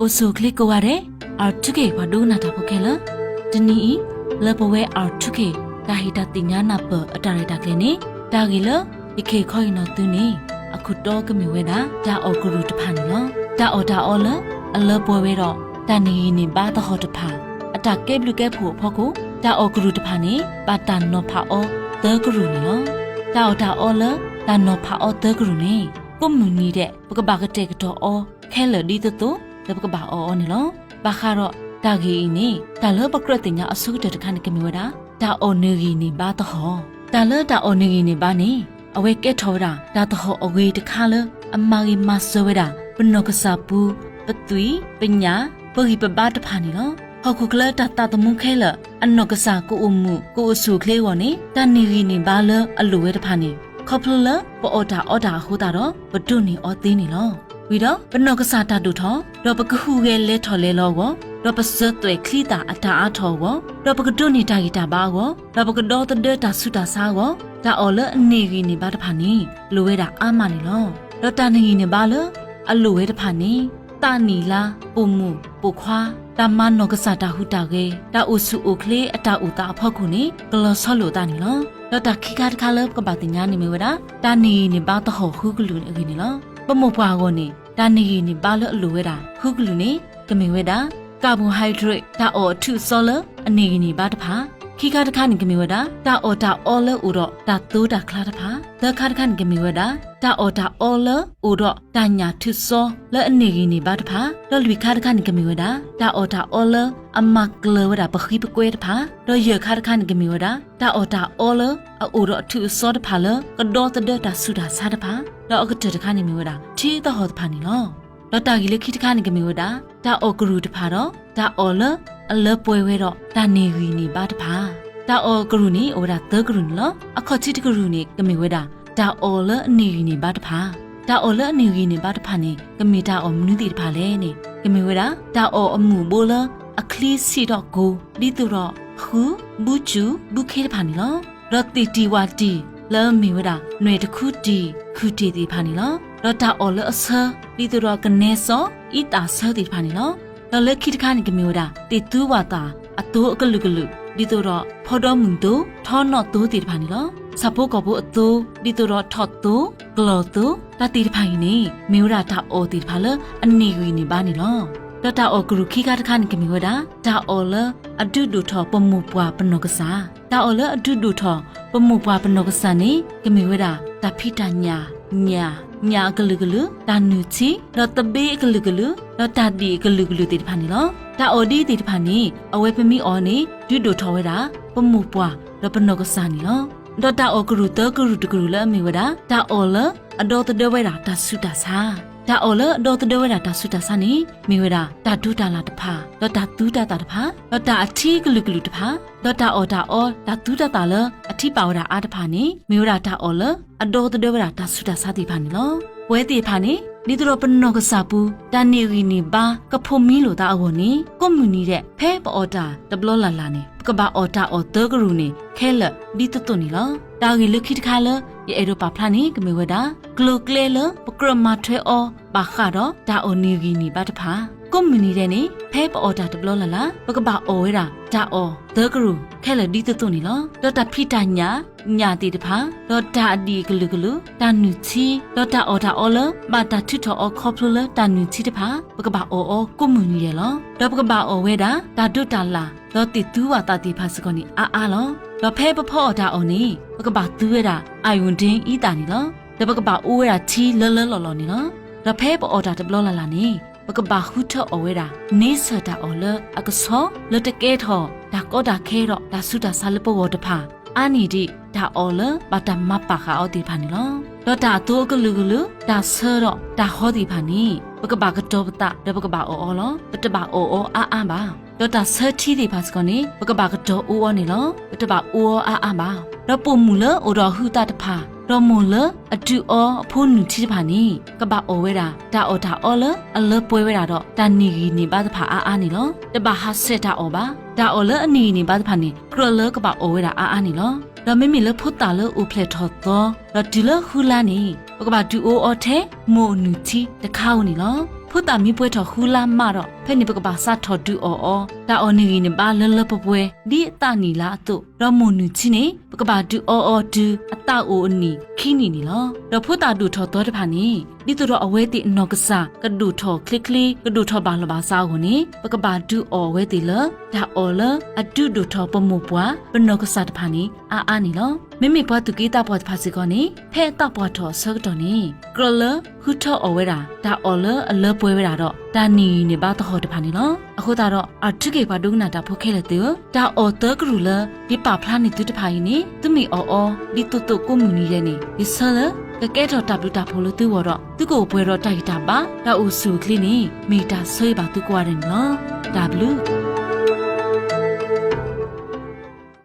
အိၣ်ဆူၣ်အိၣ်ချ့ကိးဂၤဒဲး, အၣ်ထူခ့ၣ်ပှၤဒိကနၣ်တၢ်ဖိခဲလၢာ်, တနံၤအံၤ လၢပဝဲအၣ်ထူခ့ၣ် တၢ်ဟ့ၣ်တၢ်သ့ၣ်ညါနၢ်ပၢၢ်အတၢ်ရဲၣ်တၢ်ကျဲၤန့ၣ် တၢ်ဂ့ၢ်လၢယကဟ့ၣ်ခီဟ့ၣ်နီၤသုန့ၣ် အခိၣ်တီကမ့ၢ်ဝဲဒၣ် တၢ်အီၣ်ကရူၢ်တဖၣ်န့ၣ်လီၤ. တၢ်အီၣ်တၢ်အီလၢအလၢပှဲၤဝဲဒီး တၢ်န့ၢ်ဂံၢ်န့ၢ်ဘါသဟီၣ်တဖၣ် အတၢ်ကဲဘျုးကဲဖှိၣ်အဖီခိၣ် တၢ်အီၣ်ကရူၢ်တဖၣ်န့ၣ် ဘၣ်တၢ်နီၤဖးအီသၢကရူၢ်န့ၣ်လီၤ. တၢ်အီၣ်တၢ်အီလၢတၢ်နီၤဖးအီသၢကရူၢ်န့ၣ် ကိးမုၢ်နံၤဒဲး ပကဘၣ်ကတဲာ်ကတီၤအီခဲလၢာ်ဒ်သိးသိး လၢပကဘၣ်အီၣ်အီၤန့ၣ်လီၤ. ဘၣ်ဃးဒီးတၢ်ဂ့ၢ်အံၤန့ၣ် တၢ်လၢပကြၢးသ့ၣ်ညါအဆိကတၢၢ်တခါန့ၣ် ကမ့ၢ်ဝဲဒၣ် တၢ်အီၣ်န့ၢ်ဂံၢ်န့ၢ်ဘါသဟီၣ်. တၢ်လၢတၢ်အီၣ်န့ၢ်ဂံၢ်န့ၢ်ဘါန့ၣ် အဝဲကဲထီၣ်ဝဲဒၣ် တၢ်သဟီၣ်အဂ့ၤတခါလၢ အမၤဂ့ၤမၤစၢၤဝဲဒၣ် ပနီၢ်ကစၢ်ပူၤ ပသွံၣ် ပညၣ် ပဂံၢ်ပဘါတဖၣ်န့ၣ်လီၤ. ဟီၣ်ခိၣ်ချၢတၢ်သးသမူခဲလၢာ် အနီၢ်ကစၢ်ကအိၣ်မုာ် ကအိၣ်ဆူၣ်အိၣ်ချ့အဂီၢ်န့ၣ် တၢ်န့ၢ်ဂံၢ်န့ၢ်ဘါလၢအလိၣ်ဝဲတဖၣ်န့ၣ် ခီဖျိလၢပအီၣ်တၢ်အီတၢ်အဃိသတးဒီး ပဒိးန့ၢ်အီၤသ့န့ၣ်လီၤ. ဝံၤဒီး ပနီၢ်ကစၢ်တၢ်ဒိၣ်ထီၣ် ဒီးပကဟူးဂဲၤလဲၤထီၣ်လဲၤလီၤအဂီၢ်, ဒီးပစၢၤသွဲၣ်ချံသၣ်အတၢ်အါထီၣ်အဂီၢ်, ဒီးပကဒိးန့ၢ်တၢ်ဂံၢ်တၢ်ဘါအဂီၢ်, ဒီးပကဒီသဒၢတၢ်ဆူးတၢ်ဆါအဂီၢ်, တၢ်အီၣ်လၢအန့ၢ်ဂံၢ်န့ၢ်ဘါတဖၣ်န့ၣ် လိၣ်ဝဲဒၣ်အါမးန့ၣ်လီၤ. ဒီးတၢ်န့ၢ်ဂံၢ်န့ၢ်ဘါလၢအလိၣ်ဝဲတဖၣ်န့ၣ် သးနံၣ်လါ ပိာ်မုၣ်ပိာ်ခွါ, တၢ်မၤနီၢ်ကစၢ်တၢ်ဟူးတၢ်ဂဲၤ, တၢ်အိၣ်ဆူၣ်အိၣ်ချ့အတၢ်အိၣ်သးအဖီခိၣ်န့ၣ် ကလီၤဆီလိာ်အသးန့ၣ်လီၤ. ဒီးတၢ်ခံခါတခါလၢပကဘၣ်သ့ၣ်ညါန့ၣ်မ့ၢ်ဝဲဒၣ် တၢ်န့ၢ်ဂံၢ်န့ၢ်ဘါသဟီၣ်ဃုကလုာ်အဂ့ၢ်န့ၣ်လီၤ. ပမိၢ်ပှၢ်အဂီၢ်န့ၣ် တၢ်န့ၢ်ဂံၢ်န့ၢ်ဘါလၢအလိၣ်ဝဲဒၣ် ဃုကလုာ်န့ၣ် ကမ့ၢ်ဝဲဒၣ် carbohydrate တၢ်အီၣ်အထုးအစီလၢအန့ၢ်ဂံၢ်န့ၢ်ဘါတဖၣ်, ခံခါတခါန့ၣ် ကမ့ၢ်ဝဲဒၣ် တၢ်အီၣ်တၢ်အီလၢအိၣ်ဒီးတၢ်သိတၢ်ချါတဖၣ်, သၢခါတခါန့ၣ် ကမ့ၢ်ဝဲဒၣ် တၢ်အီၣ်တၢ်အီလၢအိၣ်ဒီးတၢ်ညၣ်ထုးစီလၢအန့ၢ်ဂံၢ်န့ၢ်ဘါတဖၣ်, ဒီးလွံၢ်ခါတခါန့ၣ် ကမ့ၢ်ဝဲဒၣ် တၢ်အီၣ်တၢ်အီလၢအမၤကျၢၤဝဲဒၣ်ပဃံပကွဲတဖၣ်, ဒီးယဲၢ်ခါတခါန့ၣ် ကမ့ၢ်ဝဲဒၣ် တၢ်အီၣ်တၢ်အီလၢအအိၣ်ဒီးအထုးအစီတဖၣ်လၢကဒီသဒၢတၢ်ဆူးတၢ်ဆါတဖၣ်, ဒီးအကတၢၢ်တခါန့ၣ်မ့ၢ်ဝဲဒၣ် ထံသဟီၣ်တဖၣ်န့ၣ်လီၤ. ဒီးတၢ်ဂ့ၢ်လၢခံတခါန့ၣ် ကမ့ၢ်ဝဲဒၣ် တၢ်အီၣ်ကရူၢ်တဖၣ်ဒီး တၢ်အီၣ်လၢအလၢပှဲၤဝဲဒီးတၢ်န့ၢ်ဂံၢ်န့ၢ်ဘါတဖၣ်. တၢ်အီၣ်ကရူၢ်န့ၣ် အိၣ်ဝဲဒၣ်သၢကရူၢ်န့ၣ်လီၤ. အခီၣ်ထံးတကရူၢ်န့ၣ် ကမ့ၢ်ဝဲဒၣ် တၢ်အီၣ်လၢအန့ၢ်ဂံၢ်န့ၢ်ဘါတဖၣ်. တၢ်အီၣ်လၢအန့ၢ်ဂံၢ်န့ၢ်ဘါတဖၣ်န့ၣ် ကမ့ၢ်တၢ်အီၣ်မနုၤသ့ၣ်တဖၣ်လဲၣ်န့ၣ် ကမ့ၢ်ဝဲဒၣ် တၢ်အီၣ်အမူးအဘိလၢအချံစံၣ်ထီၣ်ကိၤ ဒ်သိးဒီး ဃု, ဘုစူၣ်, ဘုခ့တဖၣ်န့ၣ်လီၤ. ဒီးသ့ၣ်တံၢ်ဝၣ်တံၢ်လၢအမ့ၢ်ဝဲဒၣ် နွဲၣ်တခူတံၢ် ခုၣ်တ့ၢ်သ့ၣ်တဖၣ်န့ၣ်လီၤ. ဒီးတၢ်အီၣ်လၢအဆၢ ဒ်သိးဒီးကနဲစီ, အံသၣ်ဆၢသ့ၣ်တဖၣ်န့ၣ်လီၤ. ဒီးလၢခံတခါန့ၣ် ကမ့ၢ်ဝဲဒၣ် သ့ၣ်သူဝၣ်သၣ်အသိအကလုာ်ကလုာ် ဒ်သိးဒီး ဖီဒီမုၢ်သိ, ထီနီၣ်သိသ့ၣ်တဖၣ်န့ၣ်လီၤ. ဆၣ်ဖိကီၢ်ဖိအသိ ဒ်သိးဒီးထီၣ်သိ, ကျီၢ်သိ, တၢ်သ့ၣ်တဖၣ်အံၤန့ၣ် မ့ၢ်ဝဲဒၣ်တၢ်အီၣ်သ့ၣ်တဖၣ်လၢအန့ၢ်ဂံၢ်န့ၢ်ဘါန့ၣ်လီၤ. ဒီးတၢ်အီၣ်ကရူၢ်ခံခါတခါန့ၣ် ကမ့ၢ်ဝဲဒၣ် တၢ်အီၣ်လၢအဒုးဒိၣ်ထီၣ်ပမိၢ်ပှၢ်ပနီၢ်ကစၢ်. တၢ်အီၣ်လၢအဒုးဒိၣ်ထီၣ်ပမိၢ်ပှၢ်ပနီၢ်ကစၢ်န့ၣ် ကမ့ၢ်ဝဲဒၣ် တၢ်ဖံးတၢ်ညၣ်, ညၣ်, ညၣ်အကလုာ်ကလုာ်, တၢ်နုၢ်ထံ, ဒီးသဘ့အကလုာ်ကလုာ်, ဒီးတၢ်ဒံၣ်အကလုာ်ကလုာ်သ့ၣ်တဖၣ်န့ၣ်လီၤ. တၢ်အီၣ်ဒ်သ့ၣ်တဖၣ်န့ၣ် အဝဲပမ့ၢ်အီၣ်န့ၣ် ဒုးဒိၣ်ထီၣ်ဝဲဒၣ် ပမိၢ်ပှၢ်ဒီးပနီၢ်ကစၢ်န့ၣ်လီၤ. ဒီးတၢ်အီၣ်ကရူၢ်သၢကရူၢ်တကရူၢ်လၢအမ့ၢ်ဝဲဒၣ် တၢ်အီၣ်လၢအဒီသဒၢဝဲဒၣ်တၢ်ဆူးတၢ်ဆါ. တၢ်အီၣ်လၢအဒီသဒၢဝဲဒၣ်တၢ်ဆူးတၢ်ဆါန့ၣ် မ့ၢ်ဝဲဒၣ် တၢ်ဒိးတၢ်လၣ်တဖၣ်, ဒီးတၢ်သူတၢ်သၣ်တဖၣ်, ဒီးတၢ်အထံကလုာ်ကလုာ်တဖၣ်, ဒီးတၢ်အီၣ်တၢ်အီ တၢ်သူတၢ်သၣ်လၢအထံပာ်ဝဲဒၣ်အါတဖၣ်န့ၣ် မ့ၢ်ဝဲဒၣ်တၢ်အီၣ်လၢအဒီသဒၢဝဲဒၣ်တၢ်ဆူးတၢ်ဆါသ့ၣ်တဖၣ်န့ၣ်လီၤ. ပဝဲသ့ၣ်တဖၣ်န့ၣ် ဒ်သိးဒီးပနီၢ်ကစၢ်ပူၤ တၢ်န့ၢ်ဂံၢ်န့ၢ်ဘါကဖိးမံလိာ်သးအဂီၢ်န့ၣ် ကိးမုၢ်နံၤဒဲး ဖဲပအီၣ်တၢ်တဘျီလၢ်လၢ်န့ၣ် ပကဘၣ်အီၣ်တၢ်အီၣ်သၢကရူၢ်န့ၣ် ခဲလၢာ်ဒ်သိးသိးန့ၣ်လီၤ. တၢ်ဂ့ၢ်လၢခံတခါလၢ ယအဲၣ်ဒိးပာ်ဖျါန့ၣ် ကမ့ၢ်ဝဲဒၣ် ကျိၤကျဲလၢပကြၢးမၤထွဲအီၤ ဘၣ်ဃးဒီးတၢ်အီၣ်န့ၢ်ဂံၢ်န့ၢ်ဘါတဖၣ်. ကိးမုၢ်နံၤဒဲးန့ၣ် ဖဲပအီၣ်တၢ်တဘျီလၢ်လၢ် ပကဘၣ်အီၣ်ဝဲဒၣ် တၢ်အီၣ်သၢကရူၢ် ခဲလၢာ်ဒ်သိးသိးန့ၣ်လီၤ. ဒီးတၢ်ဖံးတၢ်ညၣ်, ညၣ်သ့ၣ်တဖၣ်, ဒီးတၢ်အဒံၣ်အကလုာ်ကလုာ်, တၢ်နုၢ်ထံ, ဒီးတၢ်အီၣ်တၢ်အီလၢ ဘၣ်တၢ်ထုးထီၣ်အီၤခီဖျိလၢတၢ်နုၢ်ထံတဖၣ် ပကဘၣ်အီၣ်အီၤကိးမုၢ်နံၤဒဲးလီၤ. ဒီးပကဘၣ်အီၣ်ဝဲဒၣ် တၢ်ဒိးတၢ်လၣ်, ဒီးသ့ၣ်သူဝၣ်သၣ်သ့ၣ်တဖၣ်စ့ၢ်ကီးန့ၣ် အါအါလီၤ. ဒီးဖဲပဖီအီၣ်တၢ်အီၣ်န့ၣ် ပကဘၣ်သူဝဲဒၣ် iodine အံသၣ်န့ၣ်လီၤ. ဒီးပကဘၣ်အူဝဲဒၣ်ထံလၢလၢလီၢ်လီၢ်န့ၣ်လီၤ. ဒီးဖဲပအီၣ်တၢ်တဘျီလၢ်လၢ်န့ၣ် ပကဘၣ်ဃုထၢအီၣ်ဝဲဒၣ် န့ဆၢၣ်တၢ်အီၣ်လၢအကဆီ လၢတကဲထီၣ်တၢ်ကီတၢ်ခဲဒီးတၢ်ဆူးတၢ်ဆါလၢပဂီၢ်တဖၣ် အါန့ၢ်ဒံးတၢ်အီၣ်လၢဘၣ်တၢ်မၤပာ်ဃာ်အီၤသ့ၣ်တဖၣ်န့ၣ်လီၤ. ဒီးတၢ်အသိအကလုာ်ကလုာ်, တၢ်ဆၢဒီးတၢ်ဟီသ့ၣ်တဖၣ်န့ၣ် ပကဘၣ်ကတီၤပသး ဒီးပကဘၣ်အီၣ်အီၤလီၤ. ပတဘၣ်အီၣ်အီၤအါအါဘၣ်. ဒီးတၢ်ဆၢထံသ့ၣ်တဖၣ်စ့ၢ်ကီးန့ၣ် ပကဘၣ်ကတီၤအူအီၤန့ၣ်လီၤ. ပတဘၣ်အူအီၤအါအါဘၣ်. ဒီးပိာ်မုၣ်လၢအိၣ်ဒီးအဟုးအသးတဖၣ်, ဒီးမိၢ်လၢအတုၤအီအဖိနုၢ်ထံတဖၣ်န့ၣ် ကဘၣ်အီၣ်ဝဲဒၣ် တၢ်အီၣ်တၢ်အီလၢအလၢပှဲၤဝဲဒၣ်ဒီး တၢ်န့ၢ်ဂံၢ်န့ၢ်ဘါတဖၣ်အါအါန့ၣ်လီၤ. တဘၣ်ဟးဆှဲးတၢ်အီၣ်ဘၣ်. တၢ်အီၣ်လၢအန့ၢ်ဂံၢ်န့ၢ်ဘါတဖၣ်န့ၣ် ကြၢးလၢကဘၣ်အီၣ်ဝဲဒၣ်အါအါန့ၣ်လီၤ. ဒီးမ့မ့ၢ်လၢဖိသၣ်လၢအိၣ်ဖျဲၣ်ထီၣ်သီ ဒီးတုၤလၢဃုလါန့ၣ် ပကဘၣ်ဒုးအီအီၤထဲမိၢ်နုၢ်ထံတခါဧိၤန့ၣ်လီၤ. ဖိသၣ်မ့ၢ်ပှဲၤထီၣ်ဃုလါမးဒီး ဖဲန့ၣ်ပကဘၣ်စးထီၣ်ဒုးအီၣ်အီၤ တၢ်အီၣ်န့ၢ်ဂံၢ်န့ၢ်ဘါလၢလၢပှဲၤပှဲၤ ဒ်အသးနံၣ်လါအသိး, ဒီးမိၢ်နုာ်ထံန့ၣ် ပကဘၣ်ဒုးအီၣ်အီၤတုၤအသးအိၣ်အနံၣ်ခံနံၣ်န့ၣ်လီၤ. ဒီးဖိသၣ်ဒိၣ်ထီၣ်သီတဖၣ်န့ၣ် ဒ်သိးဒီးအဝဲသ့ၣ်အနီၢ်ကစၢ် ကဒိၣ်ထီၣ်ချ့ချ့ ကဒိၣ်ထီၣ်ဘၣ်လီၢ်ဘၣ်စးအဂီၢ်န့ၣ် ပကဘၣ်ဒုးအီၣ်အဝဲသ့ၣ်လၢ တၢ်အီၣ်လၢအဒုးဒိၣ်ထီၣ်ပမိၢ်ပှၢ် ပနီၢ်ကစၢ်တဖၣ်န့ၣ် အါအါန့ၣ်လီၤ. မ့မ့ၢ်ပှၤသူၣ်က့သးပှၢ်တဖၣ်စ့ၢ်ကီးန့ၣ် ဖဲအသးပှၢ်ထီၣ်အဆၢကတီၢ်န့ၣ် ကြၢးလၢဃုထၢအီၣ်ဝဲဒၣ် တၢ်အီၣ်လၢအလၢပှဲၤဝဲဒၣ်ဒီး တၢ်န့ၢ်ဂံၢ်န့ၢ်ဘါသဟီၣ်တဖၣ်န့ၣ်လီၤ. အဃိသတးဒီး အၣ်ထုက့ၢ်ပှၤဒိကနၣ်တၢ်ဖိခဲလၢာ်သ့ၣ်ဧၢ, တၢ်အီၣ်သၢကရူၢ်လၢ ဒ်ပာ်ဖျါန့ၢ်သုတဖၣ်အံၤန့ၣ် သုမ့ၢ်အီၣ်အီၤ ဒ်သိးသိးကိးမုၢ်နံၤဒဲးန့ၣ် ယဆၢလၢ ကကဲထီၣ်တၢ်ဘျုးတၢ်ဖှိၣ်လၢသုဂီၢ်ဒီး သုကအိၣ်ပှဲၤဒီးတၢ်ဂံၢ်တၢ်ဘါ တၢ်အိၣ်ဆူၣ်အိၣ်ချ့န့ၣ် မ့ၢ်တၢ်ဆၢဂ့ၤဘၣ်သုကိးဂၤဒဲးန့ၣ်လီၤ. တၢ်ဘျုး